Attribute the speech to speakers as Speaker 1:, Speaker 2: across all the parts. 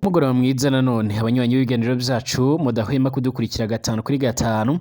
Speaker 1: Mugoroba mwiza nanone abanywanyi b'ibiganiro byacu mudahwema kudukurikira gatanu kuri gatanu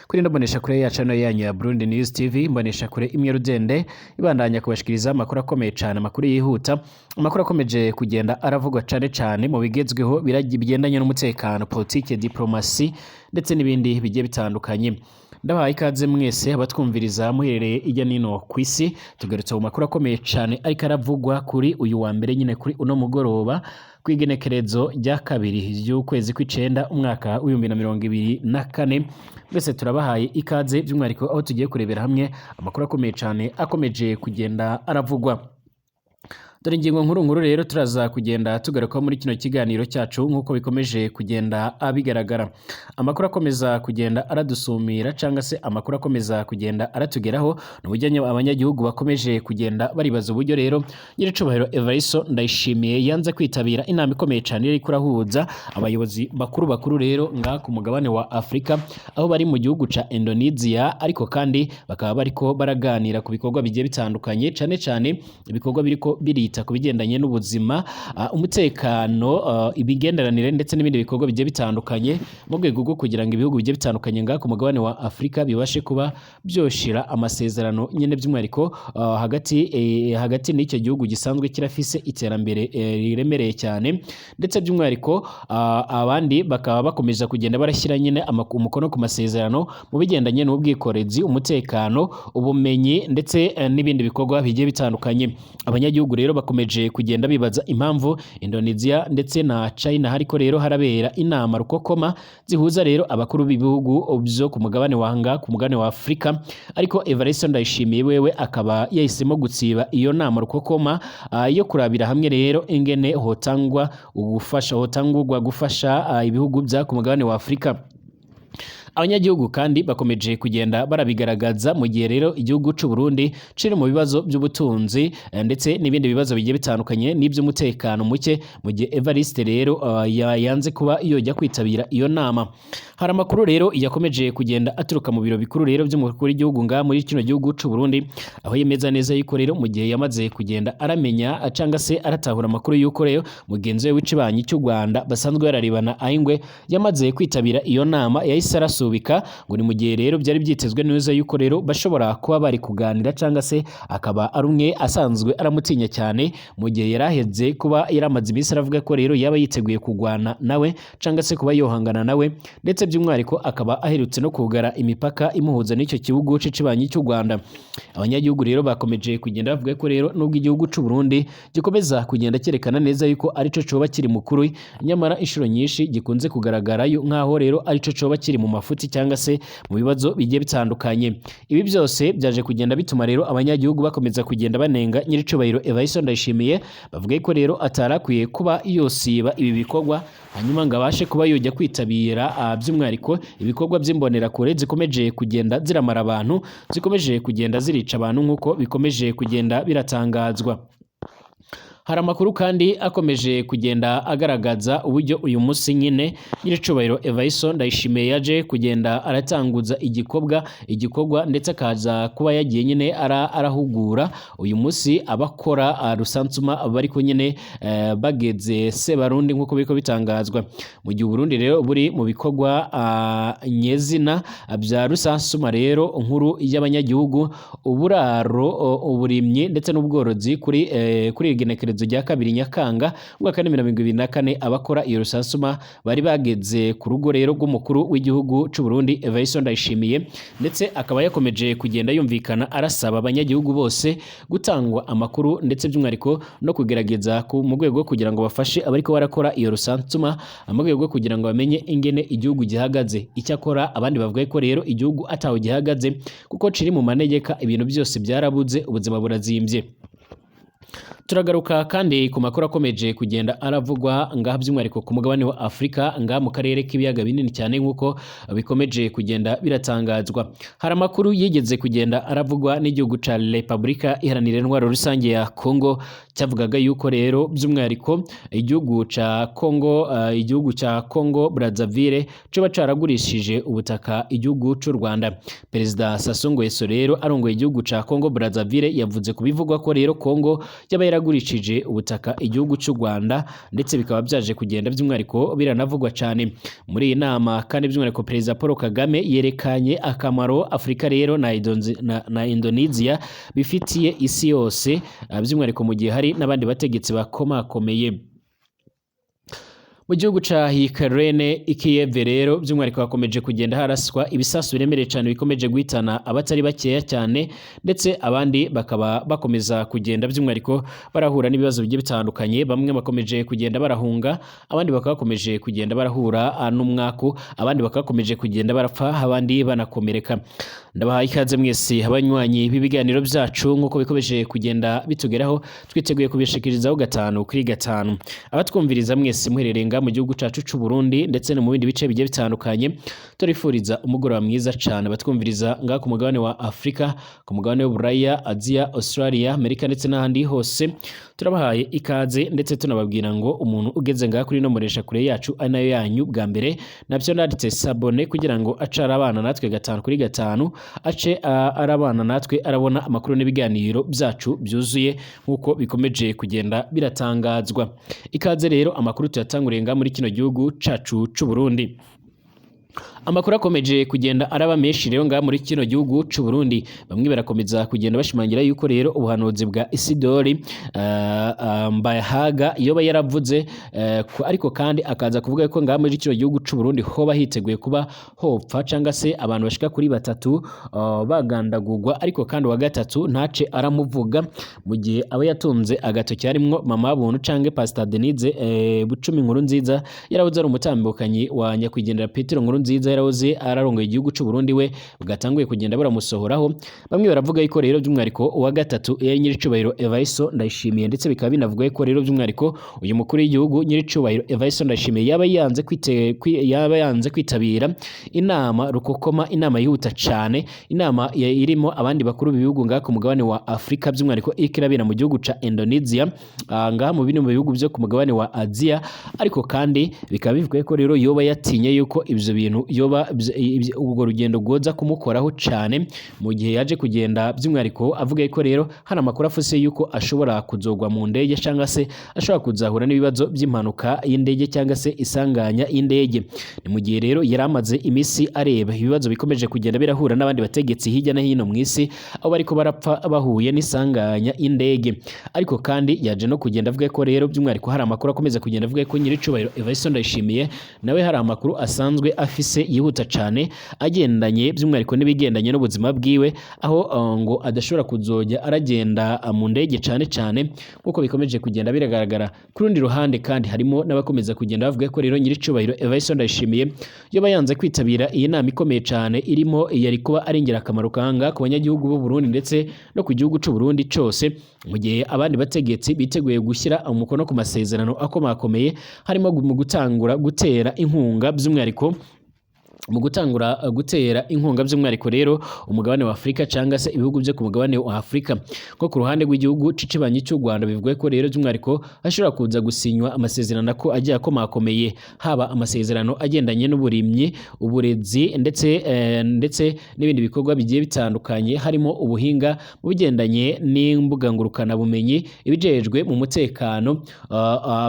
Speaker 1: kuri ino mboneshakure yacu hano yanyu ya Burundi News TV, mboneshakure imwe rudende ibandanya kubashikiriza amakuru akomeye cyane, amakuru yihuta, amakuru akomeje kugenda aravugwa cane cane mu bigezweho bigendanye n'umutekano, politike, diplomasi ndetse n'ibindi bigiye bitandukanye. Ndabahaye ikaze mwese abatwumviriza muherereye ijya nino ku isi. Tugarutse mu makuru akomeye cyane ariko aravugwa kuri uyu wa mbere nyine, kuri uno mugoroba, kw'igenekerezo rya kabiri ry'ukwezi kw'icenda umwaka w'2024. Mwese turabahaye ikaze, by'umwihariko aho tugiye kurebera hamwe amakuru akomeye cyane akomeje kugenda aravugwa. Dore ingingo nkuru nkuru rero turaza kugenda tugarukaho muri kino kiganiro cyacu nk'uko bikomeje kugenda bigaragara. Amakuru akomeza kugenda aradusumira cyangwa se amakuru akomeza kugenda aratugeraho ni uburyo abanyagihugu bakomeje kugenda baribaza uburyo rero Nyiricubahiro Evaristo Ndayishimiye yanze kwitabira inama ikomeye cyane iri kurahuza abayobozi bakuru bakuru rero ngaha ku mugabane wa Afurika, aho bari mu gihugu ca Indonesia, ariko kandi bakaba bariko baraganira ku bikorwa bigiye bitandukanye, cane cane ibikorwa biriko birita ku bigendanye n'ubuzima, umutekano, imigenderanire ndetse n'ibindi bikorwa bigiye bitandukanye mu rwego rwo kugira ngo ibihugu bigiye bitandukanye ngaha ku mugabane wa Afurika bibashe kuba byoshira amasezerano nyene, by'umwihariko hagati n'icyo gihugu gisanzwe kirafise iterambere riremereye cyane, ndetse by'umwihariko abandi bakaba bakomeza kugenda barashyira nyine umukono ku masezerano mu bigendanye n'ubwikorezi, umutekano, ubumenyi ndetse n'ibindi bikorwa bigiye bitandukanye. Abanyagihugu rero bakomeje kugenda bibaza impamvu Indonesia ndetse na China hariko rero harabera inama rukokoma zihuza rero abakuru b'ibihugu byo ku mugabane wa nga ku mugabane wa Afurika, ariko Evariste Ndayishimiye wewe akaba yahisemo gutsiba iyo nama rukokoma yo kurabira hamwe rero ingene hotangwa ubufasha, hotangurwa gufasha ibihugu bya ku mugabane wa Afurika. Abanyagihugu kandi bakomeje kugenda barabigaragaza mu gihe rero igihugu c'u Burundi ciri mu bibazo by'ubutunzi ndetse n'ibindi bibazo bigiye bitandukanye n'iby'umutekano muke, mu gihe Evariste rero yanze kuba yojya kwitabira iyo nama. Hari amakuru rero yakomeje kugenda aturuka mu biro bikuru rero by'umukuru w'igihugu ngaha muri kino gihugu c'u Burundi, aho yemeza neza yuko rero mu gihe yamaze kugenda aramenya cyangwa se aratahura amakuru yuko rero mugenzi we w'ikibanyi cy'u Rwanda basanzwe bararebana ayingwe yamaze kwitabira iyo nama, yahise arasubika. Ngo ni mu gihe rero byari byitezwe neza yuko rero bashobora kuba bari kuganira cyangwa se akaba ari umwe asanzwe aramutinya cyane, mu gihe yari aheze kuba yaramaze iminsi aravuga ko rero yaba yiteguye kurwana nawe cyangwa se kuba yohangana nawe, ndetse by'umwihariko akaba aherutse no kugara imipaka imuhuza n'icyo gihugu c'ikibanyi cy'u Rwanda. Abanyagihugu rero bakomeje kugenda bavuga ko rero nubwo igihugu c'u Burundi gikomeza kugenda cyerekana neza yuko arico coba kiri mukuru, nyamara inshuro nyinshi gikunze kugaragara nkaho rero arico coba kiri mu mafuti cyangwa se mu bibazo bigiye bitandukanye. Ibi byose byaje kugenda bituma rero abanyagihugu bakomeza kugenda banenga Nyiricubahiro Evariste Ndayishimiye, bavuga ko rero atarakwiye kuba yosiba ibi bikorwa hanyuma ngo abashe kuba yojya kwitabira by'umwihariko ibikorwa by'imbonerakure zikomeje kugenda ziramara abantu, zikomeje kugenda zirica abantu nk'uko bikomeje kugenda biratangazwa. Hari amakuru kandi akomeje kugenda agaragaza uburyo uyu munsi nyine Nyiricubahiro Evariste Ndayishimiye yaje kugenda aratanguza igikorwa ndetse akaza kuba yagiye nyine arahugura uyu munsi abakora rusansuma bariko nyine bageze Sebarundi nk'uko biriko bitangazwa. Mu gihe Burundi rero buri mu bikorwa nyezina bya rusansuma rero nkuru y'abanyagihugu, uburaro, uburimyi ndetse n'ubworozi kuri igenekerezo rya kabiri Nyakanga umwaka wa 2024, abakora iyo rusansuma bari bageze ku rugo rero rw'umukuru w'igihugu c'u Burundi Evariste Ndayishimiye, ndetse akaba yakomeje kugenda yumvikana arasaba abanyagihugu bose gutangwa amakuru ndetse by'umwihariko no kugerageza mu rwego kugira ngo bafashe abariko barakora iyo rusansuma mu rwego kugira ngo bamenye ingene igihugu gihagaze. Icyakora abandi bavuga ko rero igihugu ataho gihagaze kuko ciri mu manegeka, ibintu byose byarabuze, ubuzima burazimbye. Turagaruka kandi ku makuru akomeje kugenda aravugwa ngaha by'umwihariko ku mugabane wa Afurika, ngaha mu karere k'ibiyaga binini cyane nk'uko bikomeje kugenda biratangazwa. Hari amakuru yigeze kugenda aravugwa n'igihugu ca Repubulika Iharanira Intwaro Rusange ya Congo, cyavugaga yuko rero by'umwihariko igihugu ca Congo, igihugu ca Congo Brazzaville coba caragurishije ubutaka igihugu c'u Rwanda. Perezida Sassou Nguesso rero arongoye igihugu ca Congo Brazzaville yavuze kubivugwa ko rero Congo yaba yaragurishije yaragurishije ubutaka igihugu cy'u Rwanda, ndetse bikaba byaje kugenda by'umwihariko biranavugwa cyane muri iyi nama. Kandi by'umwihariko Perezida Paul Kagame yerekanye akamaro Afurika rero na Indonesia bifitiye isi yose, by'umwihariko mu gihe hari n'abandi bategetsi bakomakomeye. Mu gihugu ca Ukraine i Kiev rero by'umwihariko hakomeje kugenda haraswa ibisasu biremereye cyane bikomeje guhitana abatari bakeya cyane, ndetse abandi bakaba bakomeza kugenda by'umwihariko barahura n'ibibazo bigiye bitandukanye. Bamwe bakomeje kugenda barahunga, abandi bakaba bakomeje kugenda barahura n'umwaku, abandi bakaba bakomeje kugenda barapfa, abandi banakomereka. Ndabahaye ikaze mwese abanywanyi b'ibiganiro byacu, nk'uko bikomeje kugenda bitugeraho, twiteguye kubishikirizaho gatanu kuri gatanu. Abatwumviriza mwese muherereye ngaha mu gihugu cacu c'u Burundi ndetse no mu bindi bice bigiye bitandukanye, turifuriza umugoroba mwiza cane. Abatwumviriza ngaha ku mugabane wa Afrika, ku mugabane w'Uburaya, Aziya, Australia, Amerika ndetse n'ahandi hose, turabahaye ikaze, ndetse tunababwira ngo umuntu ugeze ngaha kuri ino mbonesha kure yacu ari nayo yanyu bwa mbere, navyo nanditse s'abonner kugira ngo ace arabana natwe gatanu kuri gatanu, ace arabana natwe, arabona amakuru n'ibiganiro byacu byuzuye nk'uko bikomeje kugenda biratangazwa. Ikaze rero, amakuru tuyatanguriye ngaha muri kino gihugu cacu c'u Burundi. Amakuru akomeje kugenda araba menshi rero ngaha muri kino gihugu c'u Burundi. Bamwe barakomeza kugenda bashimangira yuko rero ubuhanuzi bwa Isidori Mbayahaga yoba yaravuze, ariko kandi akaza kuvuga ko ngaha muri kino gihugu c'u Burundi hoba hiteguye kuba hopfa canga se abantu bashika kuri batatu bagandagurwa, ariko kandi uwa gatatu ntace aramuvuga, mu gihe aba yatunze agatoki harimwo Mama Buntu canke Pastor Denise Bucumi Nkuru Nziza yarahoze ari umutambukanyi wa nyakwigendera Petero Nkuru Nziza yarahoze ararongoye igihugu c'u Burundi, we bwatanguye kugenda baramusohoraho. Bamwe baravuga yuko rero by'umwihariko uwa gatatu yari Nyiricubahiro Evariste Ndayishimiye, ndetse bikaba binavuga yuko rero by'umwihariko uyu mukuru w'igihugu Nyiricubahiro Evariste Ndayishimiye yaba yanze kwitabira inama rukokoma, inama yihuta cane, inama irimo abandi bakuru b'ibihugu ngaha ku mugabane wa Afrika, by'umwihariko iriko irabera mu gihugu ca Indonesia, ngaha mu bino bihugu byo ku mugabane wa Aziya. Ariko kandi bikaba bivuga ko rero yoba yatinye yuko ivyo bintu yoba urwo rugendo rwoza kumukoraho cane, mu gihe yaje kugenda by'umwihariko avuga ko rero hari amakuru afise yuko ashobora kuzogwa mu ndege cyangwa se ashobora kuzahura n'ibibazo by'impanuka y'indege cyangwa se isanganya y'indege. Ni mu gihe rero yari amaze iminsi areba ibibazo bikomeje kugenda birahura n'abandi bategetsi hirya no hino mu isi, aho bariko barapfa bahuye n'isanganya y'indege. Ariko kandi yaje no kugenda avuga ko rero by'umwihariko hari amakuru akomeza kugenda avuga ko Nyiricubahiro Evariste Ndayishimiye nawe hari amakuru asanzwe afise yihuta cane agendanye by'umwihariko n'ibigendanye n'ubuzima bwiwe, aho ngo adashobora kuzojya aragenda mu ndege cane cane nkuko bikomeje kugenda biragaragara. Ku rundi ruhande kandi harimo n'abakomeza kugenda bavuga ko rero Nyiricubahiro Evariste Ndayishimiye yoba yanze kwitabira iyi nama ikomeye cane irimo yari kuba ari ingirakamaro kanga ku banyagihugu b'u Burundi ndetse no ku gihugu c'u Burundi cose, mu gihe abandi bategetsi biteguye gushyira umukono ku masezerano akomakomeye, harimo mu gutangura gutera inkunga by'umwihariko mu gutangura gutera inkunga by'umwihariko rero umugabane wa Afrika cyangwa se ibihugu byo ku mugabane wa Afrika. Nko ku ruhande rw'igihugu cicibanyi cy'u Rwanda, bivuga ko rero by'umwihariko hashobora kuza gusinywa amasezerano ko agiye akomakomeye, haba amasezerano agendanye n'uburimyi, uburezi ndetse n'ibindi bikorwa bigiye bitandukanye, harimo ubuhinga mu bigendanye n'imbuga ngurukanabumenyi, ibijejwe mu mutekano,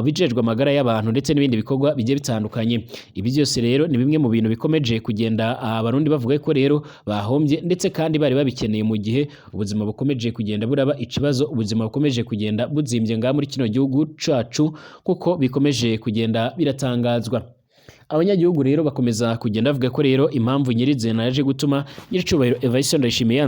Speaker 1: ibijejwe amagara y'abantu ndetse n'ibindi bikorwa bigiye bitandukanye. Ibi byose rero ni bimwe mu bintu bikomeje kugenda abarundi bavuga ko rero bahombye, ndetse kandi bari babikeneye, mu gihe ubuzima bukomeje kugenda buraba ikibazo, ubuzima bukomeje kugenda buzimbye ngaha muri kino gihugu cacu kuko bikomeje kugenda biratangazwa. Abanyagihugu rero bakomeza kugenda bavuga ko rero impamvu nyirizina yaje gutuma Nyiricubahiro Evariste Ndayishimiye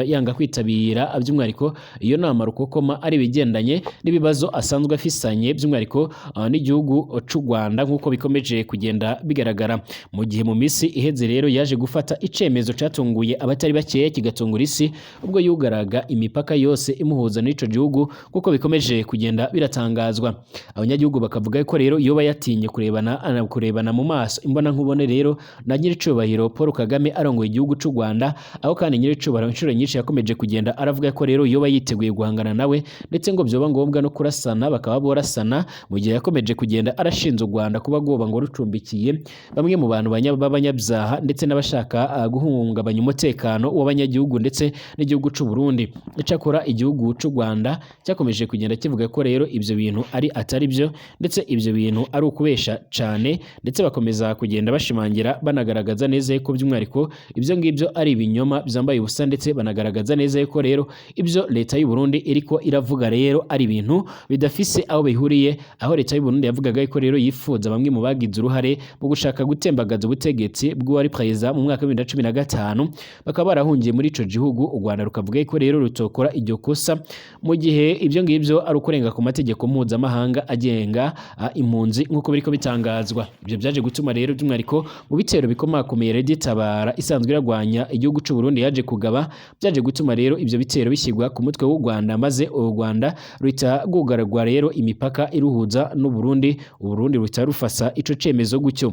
Speaker 1: yanga kwitabira by'umwihariko iyo nama rukokoma ari ibigendanye n'ibibazo asanzwe afisanye by'umwihariko n'igihugu c'u Rwanda nk'uko bikomeje kugenda bigaragara. Mu gihe mu minsi iheze rero yaje gufata icemezo catunguye abatari bakeya, kigatungura isi, ubwo yugaraga imipaka yose imuhuza n'ico gihugu nk'uko bikomeje kugenda biratangazwa. Abanyagihugu bakavuga ko rero yoba yatinye kurebana mu maso imbona nkubone rero na nyiricubahiro Paul Kagame arongoye igihugu c'u Rwanda, aho kandi nyiricubahiro inshuro nyinshi yakomeje kugenda aravuga ko rero yoba yiteguye guhangana nawe, ndetse ngo vyoba ngombwa no kurasana bakaba borasana, mu gihe yakomeje kugenda arashinza u Rwanda kuba rwoba ngo rucumbikiye bamwe mu bantu b'abanyabyaha ndetse n'abashaka guhungabanya umutekano w'abanyagihugu ndetse n'igihugu c'u Burundi. Icyakora igihugu c'u Rwanda cyakomeje kugenda kivuga ko rero ivyo bintu ari atari byo, ndetse ivyo bintu ari ukubesha cane, ndetse bakomeza kugenda bashimangira banagaragaza neza ko by'umwihariko ibyo ngibyo ari ibinyoma byambaye ubusa, ndetse banagaragaza neza ko rero ibyo leta y'u Burundi iriko iravuga rero ari ibintu bidafise aho bihuriye, aho leta y'u Burundi yavugaga ko rero yifuza bamwe mu bagize uruhare mu gushaka gutembagaza ubutegetsi bw'uwari perezida mu mwaka wa 2015 bakaba barahungiye muri ico gihugu. U Rwanda rukavuga ko rero rutokora iryo kosa mu gihe ibyo ngibyo ari ukurenga ku mategeko mpuzamahanga agenga impunzi nk'uko biriko bitangazwa. Ibyo byaje gutuma rero by'umwihariko mu bitero bikomakomeye Lady Tabara isanzwe iragwanya igihugu c'u Burundi yaje kugaba, byaje gutuma rero ibyo bitero bishyirwa ku mutwe w'u Rwanda, maze u Rwanda ruhita rwugaragwa rero imipaka iruhuza n'u Burundi, u Burundi ruhita rufasa ico cemezo gutyo.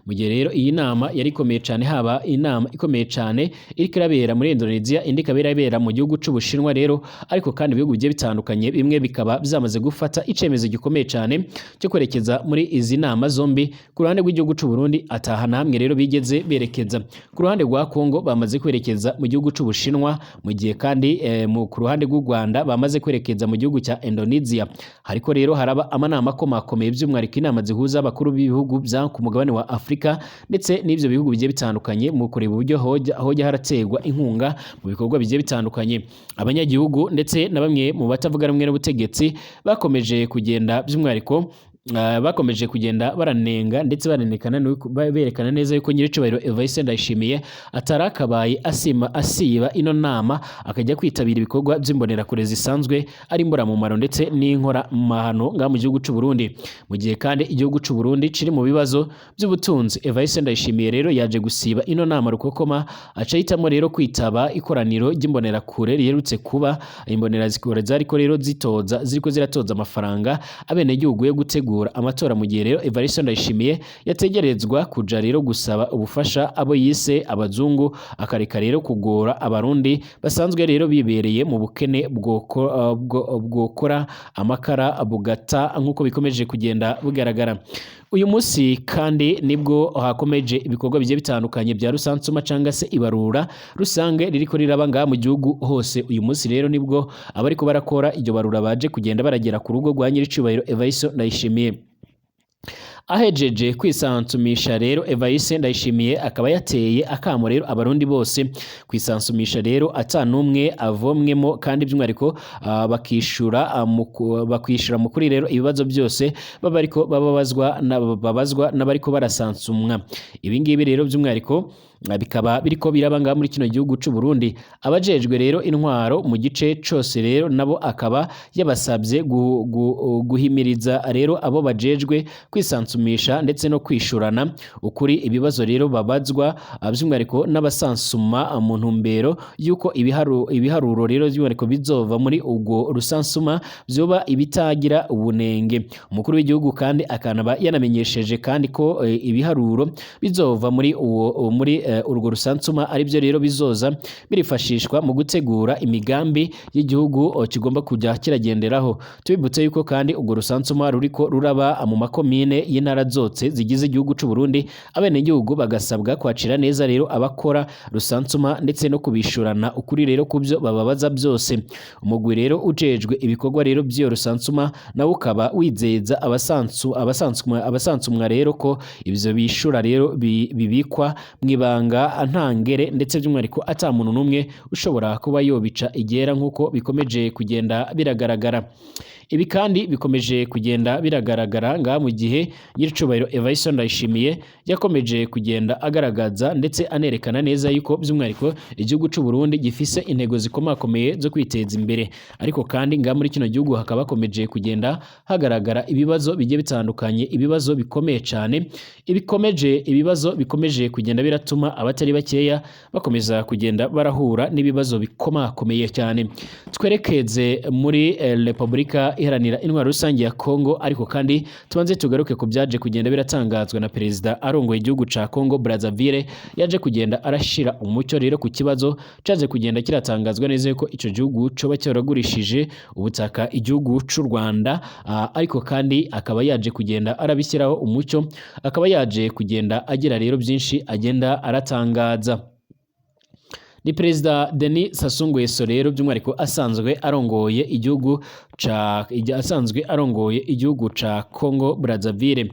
Speaker 1: Mu gihe rero iyi nama yari ikomeye cyane, haba inama ikomeye cyane iriko irabera muri Indonesia, indi ikaba irabera mu gihugu c'Ubushinwa rero, ariko kandi ibihugu bigiye bitandukanye bimwe bikaba byamaze gufata icemezo gikomeye cyane cyo kwerekeza muri izi nama zombi. Ku ruhande rw'igihugu c'u Burundi ataha na hamwe rero bigeze berekeza. Ku ruhande rwa Kongo bamaze kwerekeza mu gihugu c'Ubushinwa, mu gihe kandi ku ruhande rw'u Rwanda bamaze kwerekeza mu gihugu cya Indonesia. Hariko rero haraba amanama akomakomeye, by'umwihariko inama zihuza abakuru b'ibihugu bya ku mugabane wa Afrika ndetse n'ivyo bihugu bigiye bitandukanye mu kureba uburyo hoja haraterwa inkunga mu bikorwa bigiye bitandukanye. Abanyagihugu ndetse na bamwe mu batavuga rumwe n'ubutegetsi bakomeje kugenda by'umwihariko bakomeje kugenda baranenga ndetse banenekana berekana neza yuko nyiricubahiro Evariste Ndayishimiye atarakabaye asiba ino nama akajya kwitabira ibikorwa by'imbonerakure zisanzwe ari imburamumaro ndetse n'inkoramahano ngaha mu gihugu c'u Burundi. Mu gihe kandi igihugu c'u Burundi kiri mu bibazo by'ubutunzi, Evariste Ndayishimiye rero yaje gusiba ino nama rukokoma, aca ahitamo rero kwitaba ikoraniro ry'imbonerakure riherutse kuba. Imbonerakure zariko rero ziriko ziratoza amafaranga abenegihugu yo gutegura amatora, mu gihe rero Evariste Ndayishimiye yategerezwa kuja rero gusaba ubufasha abo yise abazungu, akareka rero kugora abarundi basanzwe rero bibereye mu bukene bwokora amakara bugata nk'uko bikomeje kugenda bugaragara. Uyu munsi kandi nibwo hakomeje ibikorwa bigiye bitandukanye bya rusansuma cyangwa se ibarura rusange ririko riraba ngaha mu gihugu hose. Uyu munsi rero nibwo abariko barakora iryo barura baje kugenda baragera ku rugo rwa nyiricubahiro Evariste Ndayishimiye. Ahejeje kwisansumisha rero Evariste Ndayishimiye akaba yateye akamo rero abarundi bose kwisansumisha rero atanumwe avomwemo, kandi by'umwihariko bakishura mu kuri rero ibibazo byose baba ariko babazwa n'abariko barasansumwa. Ibi ngibi rero by'umwihariko bikaba biriko biraba ngaha muri kino gihugu c'u Burundi. Abajejwe rero intwaro mu gice cose rero nabo akaba yabasabye guhimiriza rero abo bajejwe kwisansumisha ndetse no kwishurana ukuri ibibazo rero babazwa, by'umwihariko n'abasansuma, mu ntumbero y'uko ibiharuro rero by'umwihariko bizova muri ubwo rusansuma vyoba ibitagira ubunenge. Umukuru w'igihugu kandi akanaba yanamenyesheje kandi ko ibiharuro bizova muri uwo muri urwo rusansuma aribyo rero bizoza birifashishwa mu gutegura imigambi y'igihugu kigomba kujya kiragenderaho. Tubibutse yuko kandi urwo rusansuma ruriko ruraba mu makomine y'intara zose zigize igihugu c'u Burundi, abenegihugu bagasabwa kwakira neza rero abakora rusansuma ndetse no kubishurana ukuri rero kubyo bababaza byose. Umugwi rero ujejwe ibikorwa rero by'iyo rusansuma nawo ukaba wizeza abasansumwa rero ko ivyo bishura rero bibikwa mwibanga ntangere, ndetse by'umwihariko ata muntu n'umwe ushobora kuba yobica igera nk'uko bikomeje kugenda biragaragara. Ibi kandi bikomeje kugenda biragaragara ngaha mu gihe nyiricubahiro Evariste Ndayishimiye yakomeje kugenda agaragaza ndetse anerekana neza yuko by'umwihariko igihugu c'u Burundi gifise intego zikomakomeye zo kwiteza imbere, ariko kandi ngaha muri kino gihugu hakaba hakomeje kugenda hagaragara ibibazo bigiye bitandukanye, ibibazo bikomeye cyane, ibibazo bikomeje kugenda biratuma abatari bakeya bakomeza kugenda barahura n'ibibazo bikomakomeye cyane. Twerekeze muri Repubulika Repubulika Iharanira Intwaro Rusange ya Kongo. Ariko kandi tubanze tugaruke ku byaje kugenda biratangazwa na perezida arongoye igihugu ca Congo Brazzaville, yaje kugenda arashira umucyo rero ku kibazo caje kugenda kiratangazwa neza yuko ico gihugu coba cyaragurishije ubutaka igihugu c'u Rwanda, ariko kandi akaba yaje kugenda arabishyiraho umucyo, akaba yaje kugenda agira rero byinshi agenda aratangaza. Ni perezida Denis Sassou Nguesso rero by'umwihariko asanzwe arongoye igihugu ca Congo Brazzaville.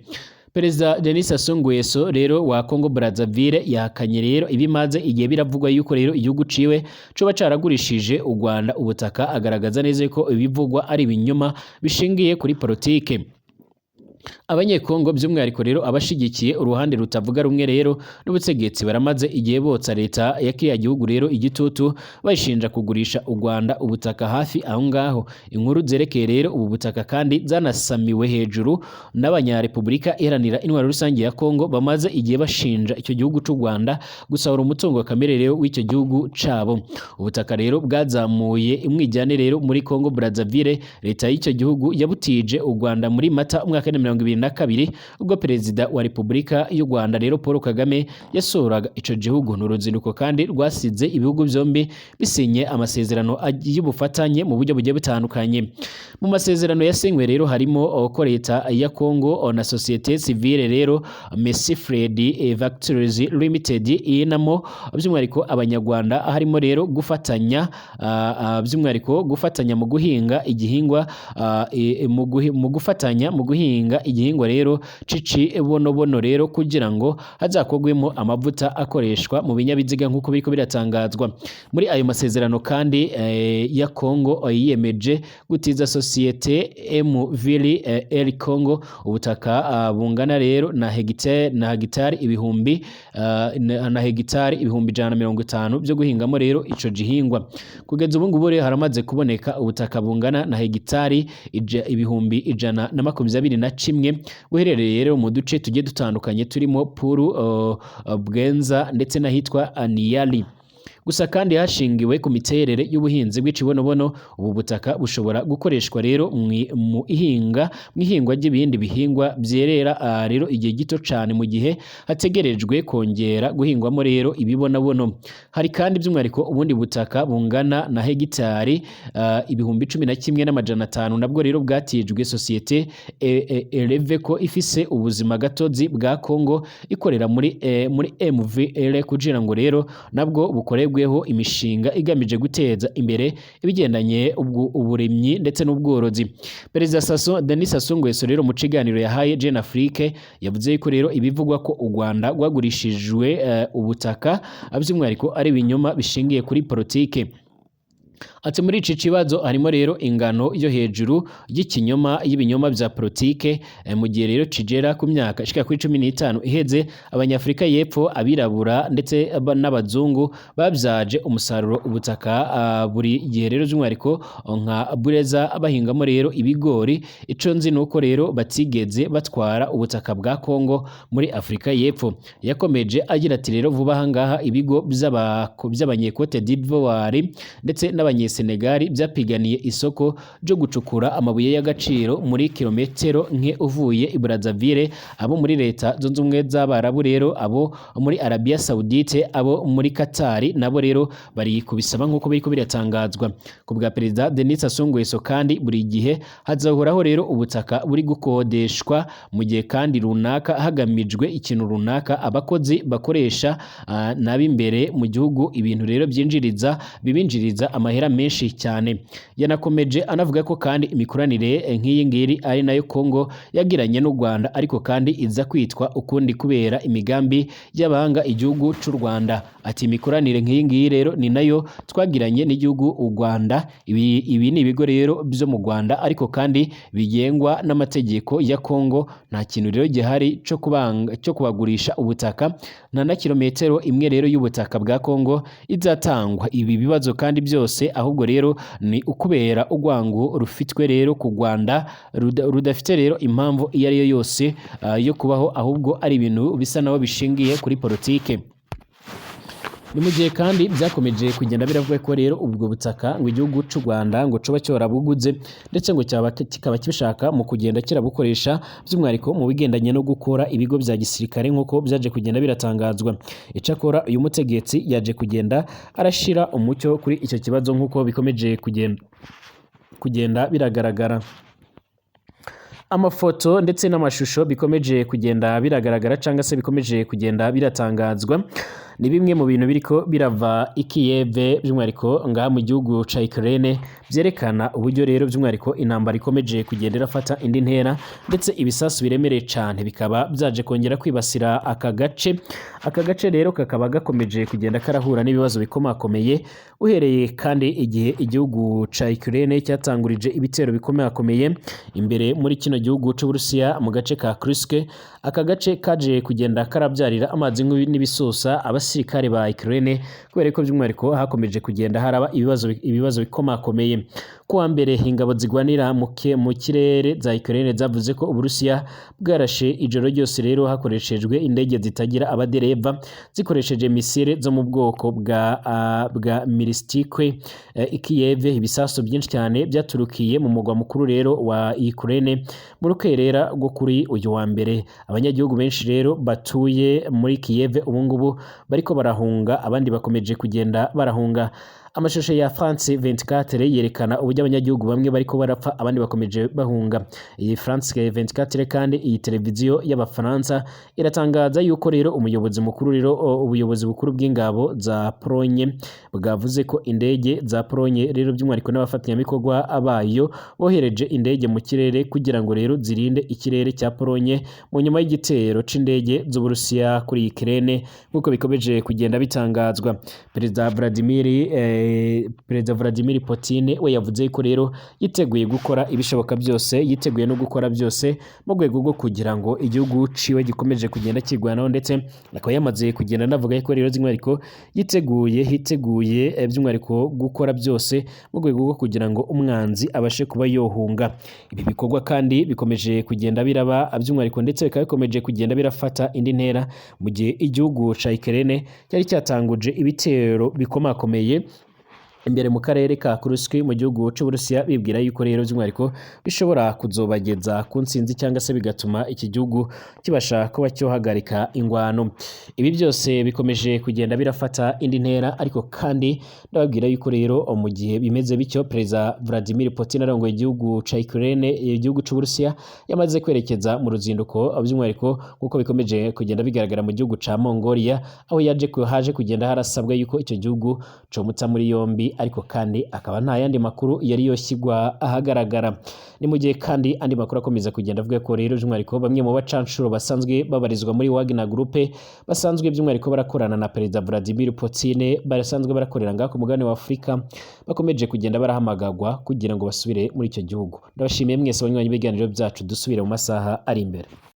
Speaker 1: Perezida Denis Sassou Nguesso rero wa Congo Brazzaville yahakanye rero ibimaze igihe biravugwa yuko rero igihugu ciwe coba caragurishije u Rwanda ubutaka, agaragaza neza ko ibivugwa ari ibinyoma bishingiye kuri politike. Abanyekongo by'umwihariko rero abashigikiye uruhande rutavuga rumwe rero n'ubutegetsi baramaze igihe botsa leta ya kiriya gihugu rero igitutu, bayishinja kugurisha u Rwanda ubutaka hafi aho ngaho. Inkuru zerekeye rero ubu butaka kandi zanasamiwe hejuru n'Abanyarepublika Iharanira Intwaro Rusange ya Kongo bamaze igihe bashinja icyo gihugu c'u Rwanda gusahura umutungo kamere rero w'icyo gihugu cabo. Ubutaka rero bwazamuye imwijyane rero muri Congo Brazzaville, leta y'icyo gihugu yabutije u Rwanda muri Mata umwaka wa 2022, ubwo perezida wa Repubulika y'u Rwanda rero Paul Kagame yasuraga ico gihugu. Ni uruzinduko kandi rwasize ibihugu byombi bisinye amasezerano y'ubufatanye mu buryo bugiye butandukanye. Mu masezerano yasinywe rero harimo ko leta ya Congo na société civile rero Messi Fred Vectors Limited inamo by'umwihariko Abanyarwanda, harimo rero gufatanya by'umwihariko gufatanya mu guhinga igihingwa, mu gufatanya mu guhinga igihingwa rero cici bonobono rero kugira ngo hazakorwemo amavuta akoreshwa mu binyabiziga, nk'uko biriko biratangazwa. Muri ayo masezerano kandi ya Congo yiyemeje gutiza société MVL El Congo ubutaka bungana rero na hegitari 150,000 byo guhingamo rero ico gihingwa. Kugeza ubu ngubu rero haramaze kuboneka ubutaka bungana na hegitari 121,000 buherereye rero mu duce tugiye dutandukanye turimo Puru, Bwenza ndetse n'ahitwa Aniyali. Gusa kandi hashingiwe ku miterere y'ubuhinzi bw'ikibonobono, ubu butaka bushobora gukoreshwa rero mu ihinga mu ihingwa ry'ibindi bihingwa byerera rero igihe gito cyane, mu gihe hategerejwe kongera guhingwamo rero ibibonabono. Hari kandi by'umwihariko ubundi butaka bungana na hegitari 11,500 nabwo rero bwatijwe sosiyete Eleveco ifise ubuzima gatozi bwa Congo ikorera muri MVL, kugira ngo rero nabwo bukorerweho imishinga igamije guteza imbere ibigendanye uburimyi ndetse n'ubworozi. Perezida Denis Sassou Nguesso rero mu kiganiro yahaye Jeune Afrique yavuze ko rero ibivugwa ko u Rwanda rwagurishijwe ubutaka by'umwihariko ari ibinyoma bishingiye kuri politike. Ati muri ici kibazo harimo rero ingano yo hejuru y'ikinyoma y'ibinyoma bya politike, mu gihe rero kigera ku myaka ishika kuri 15 iheze, Abanyafrika y'Epfo, abirabura ndetse n'abazungu babyaje umusaruro ubutaka buri gihe rero by'umwihariko nka Bureza bahingamo rero ibigori. Ico nzi nuko rero batigeze batwara ubutaka bwa Kongo muri Afrika y'Epfo. Yakomeje agira ati rero vuba aha ngaha ibigo by'Abanyekote d'Ivoire ndetse n'Abanyesenegali byapiganiye isoko ryo gucukura amabuye y'agaciro muri kilometero nke uvuye i Brazzaville. Abo muri Leta Zunze Ubumwe z'Abarabu rero, abo muri Arabia Saudite, abo muri Qatar nabo rero bari kubisaba, nk'uko biriko biratangazwa. Ku bwa perezida Denis Sassou Nguesso kandi buri gihe hazahoraho rero ubutaka buri gukodeshwa mu gihe kandi runaka hagamijwe ikintu runaka, abakozi bakoresha n'ab'imbere mu gihugu, ibintu rero byinjiriza bibinjiriza amahera menshi cyane. Yanakomeje anavuga ko kandi imikoranire nk'iyi ngiri ari nayo Kongo yagiranye n'u Rwanda, ariko kandi iza kwitwa ukundi kubera imigambi y'abanga igihugu c'u Rwanda. Ati imikoranire nk'iyi ngiyi rero ni nayo twagiranye n'igihugu u Rwanda. Ibi ni ibigo rero byo mu Rwanda ariko kandi bigengwa n'amategeko ya Kongo. Nta kintu rero gihari cyo kubagurisha ubutaka, nta na kilometero imwe rero y'ubutaka bwa Kongo izatangwa. Ibi bibazo kandi byose ahubwo rero ni ukubera urwango rufitwe rero ku Rwanda rudafite rero impamvu iyo ari yo yose yo kubaho, ahubwo ari ibintu bisa naho bishingiye kuri politike. Ni mu gihe kandi byakomeje kugenda biravuga ko rero ubwo butaka ngo igihugu c'u Rwanda ngo coba cyorabuguze, ndetse ngo kikaba kibishaka mu kugenda kirabukoresha by'umwihariko mu bigendanye no gukora ibigo bya gisirikare nk'uko byaje kugenda biratangazwa. Icakora uyu mutegetsi yaje kugenda arashira umucyo kuri icyo kibazo nk'uko bikomeje kugenda biragaragara. Amafoto ndetse n'amashusho bikomeje kugenda biragaragara cyangwa se bikomeje kugenda biratangazwa ni bimwe mu bintu biriko birava i Kiev, by'umwihariko ngaha mu gihugu ca Ukraine, byerekana uburyo rero by'umwihariko intambara ikomeje kugenda irafata indi ntera, ndetse ibisasu biremereye cane bikaba byaje kongera kwibasira aka gace. Aka gace rero kakaba gakomeje kugenda karahura n'ibibazo bikomakomeye, uhereye kandi igihe igihugu ca Ukraine cyatangurije ibitero bikomakomeye imbere muri kino gihugu c'Uburusiya mu gace ka Kursk. Aka gace kaje kugenda karabyarira amazi n'ibisusa abasirikare ba Ukraine, kubera ko by'umwihariko hakomeje kugenda haraba ibibazo bikomakomeye. Kuwa mbere, ingabo zigwanira mu kirere za Ukraine zavuze ko Uburusiya bwarashe ijoro ryose rero hakoreshejwe indege zitagira abadereva zikoresheje misile zo mu bwoko bwa Miristikwe i Kiev. Ibisasu byinshi cyane byaturukiye mu mugwa mukuru rero wa Ukraine mu rukerera rwo kuri uyu wa mbere. Abanyagihugu benshi rero batuye muri Kiev ubungubu bariko barahunga, abandi bakomeje kugenda barahunga. Amashusho ya France 24 yerekana uburyo abanyagihugu bamwe bariko barapfa, abandi bakomeje bahunga. Iyi France 24 kandi, iyi televiziyo y'Abafaransa, iratangaza yuko rero umuyobozi mukuru rero ubuyobozi bukuru bw'ingabo za Polonye bwavuze ko indege za Polonye rero by'umwihariko n'abafatanyabikorwa bayo bohereje indege mu kirere kugira ngo rero zirinde ikirere cya Polonye mu nyuma y'igitero c'indege z'Uburusiya kuri Ukraine, nk'uko bikomeje kugenda bitangazwa. Perezida Vladimir Putin we yavuze ko rero yiteguye gukora ibishoboka byose, yiteguye no gukora byose mu rwego rwo kugira ngo igihugu ciwe gikomeje kugenda kirwanaho, ndetse akaba yamaze kugenda anavuga ko rero by'umwihariko yiteguye by'umwihariko gukora byose mu rwego rwo kugira ngo umwanzi abashe kuba yohunga. Ibi bikorwa kandi bikomeje kugenda biraba by'umwihariko, ndetse bikaba bikomeje kugenda birafata indi ntera mu gihe igihugu ca Ukraine cyari cyatanguje ibitero bikomakomeye imbere mu karere ka Kursk mu gihugu c'Uburusiya, bibwira yuko rero by'umwihariko bishobora kuzobageza ku ntsinzi cyangwa se bigatuma iki gihugu kibasha kuba cyohagarika ingwano. Ibi byose bikomeje kugenda birafata indi ntera, ariko kandi ndababwira yuko rero mu gihe bimeze bityo, Perezida Vladimir Putin arongoye igihugu ca Ukraine, igihugu c'Uburusiya, yamaze kwerekeza mu ruzinduko by'umwihariko nk'uko bikomeje kugenda bigaragara mu gihugu ca Mongolia, aho haje kugenda harasabwa yuko icyo gihugu comutsa muri yombi, ariko kandi akaba nta yandi makuru yari yoshyirwa ahagaragara. Ni mu gihe kandi andi makuru akomeza kugenda avuga ko rero by'umwihariko bamwe mu bacanshuro basanzwe babarizwa muri Wagner Group, basanzwe by'umwihariko barakorana na Perezida Vladimir Putin, basanzwe barakorera ngaho ku mugabane wa Afurika, bakomeje kugenda barahamagagwa kugira ngo basubire muri icyo gihugu. Ndabashimiye mwese abanywanyi b'ibiganiro byacu, dusubire mu masaha ari imbere.